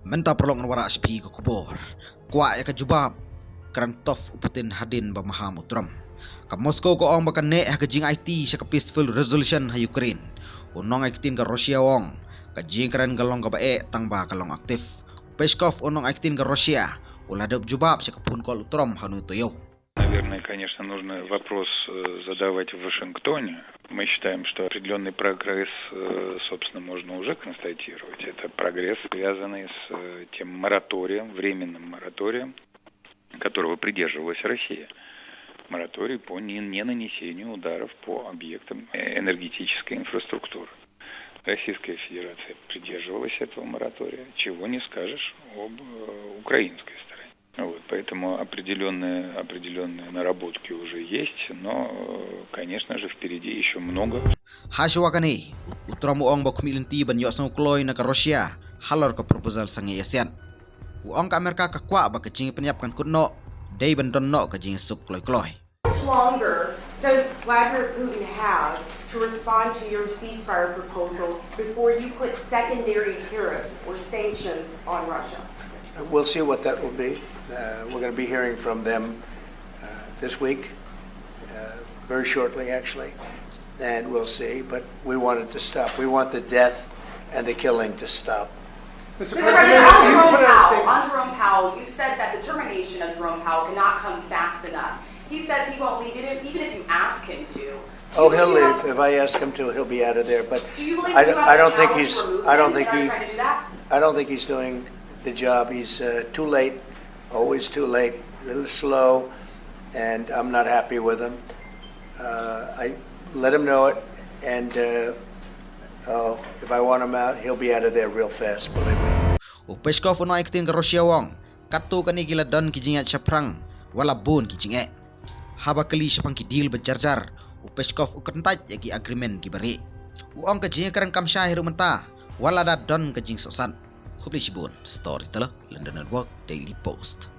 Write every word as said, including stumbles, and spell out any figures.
Mynta paralok ngan wallam sha phi ka khubor. Kwah ïa ka jubab, kren tough u Putin hadien ba maham u Trump. Ka Moscow ka ong ba kan neh ha ka jingaiti sha ka peaceful resolution ha Ukraine. U nongaiktien ka Russia u ong ka jingkren ka long kaba eh tang ba ka long active. U Peskov u nongaiktien ka Russia u la dep jubab sha ka phone call u Trump ha une u taïew. Наверное, конечно, нужно вопрос э, задавать в Вашингтоне. Мы считаем, что определенный прогресс, э, собственно, можно уже констатировать. Это прогресс, связанный с э, тем мораторием, временным мораторием, которого придерживалась Россия. Мораторий по не, не нанесению ударов по объектам э, энергетической инфраструктуры. Российская Федерация придерживалась этого моратория, чего не скажешь об э, украинской стороне. Вот, поэтому определенные, определенные наработки уже есть, но, э, конечно же, впереди еще много. Ha shuwa kane, u Trump u ong ba khmih lynti ban ïohsngew kloi na ka Russia halor ka proposal sangeh ïasiat. U ong ka Amerika ka kwah ba ka jingpynïap kan kut noh, dei ban don noh ka jingsuk kloi kloi. Much longer does Vladimir Putin have to respond to your ceasefire proposal before you put secondary tariffs or sanctions on Russia? We'll see what that will be. Uh, we're going to be hearing from them uh, this week, uh, very shortly, actually, and we'll see. But we want it to stop. We want the death and the killing to stop. Mister President, on Jerome Powell, on Jerome Powell, you said that the termination of Jerome Powell cannot come fast enough. He says he won't leave even if, even if you ask him to. Oh, he'll leave. If I ask him to, he'll be out of there. But Do you believe I, you don't- have I don't the think power he's. to remove I don't him think if you he. try to do that? I don't think he's doing the job. He's uh, too late. Always too late. A little slow, and I'm not happy with him. Uh, I let him know it, and uh, oh, if I want him out, he'll be out of there real fast. Believe me. U Peskov u nongaiktien ka Russia u ong katto katne ki la don ki jingïaid shaphrang wat la bun ki jingeh. Haba kylli shaphang ki deal ba jar jar, u Peskov u kyntait ïa ki agreement kiba rieh. U ong ka jingïakren kam shai haduh mynta wat la da don ka jingsohsat. Khublei shibun. Storyteller, London Network, Daily Post.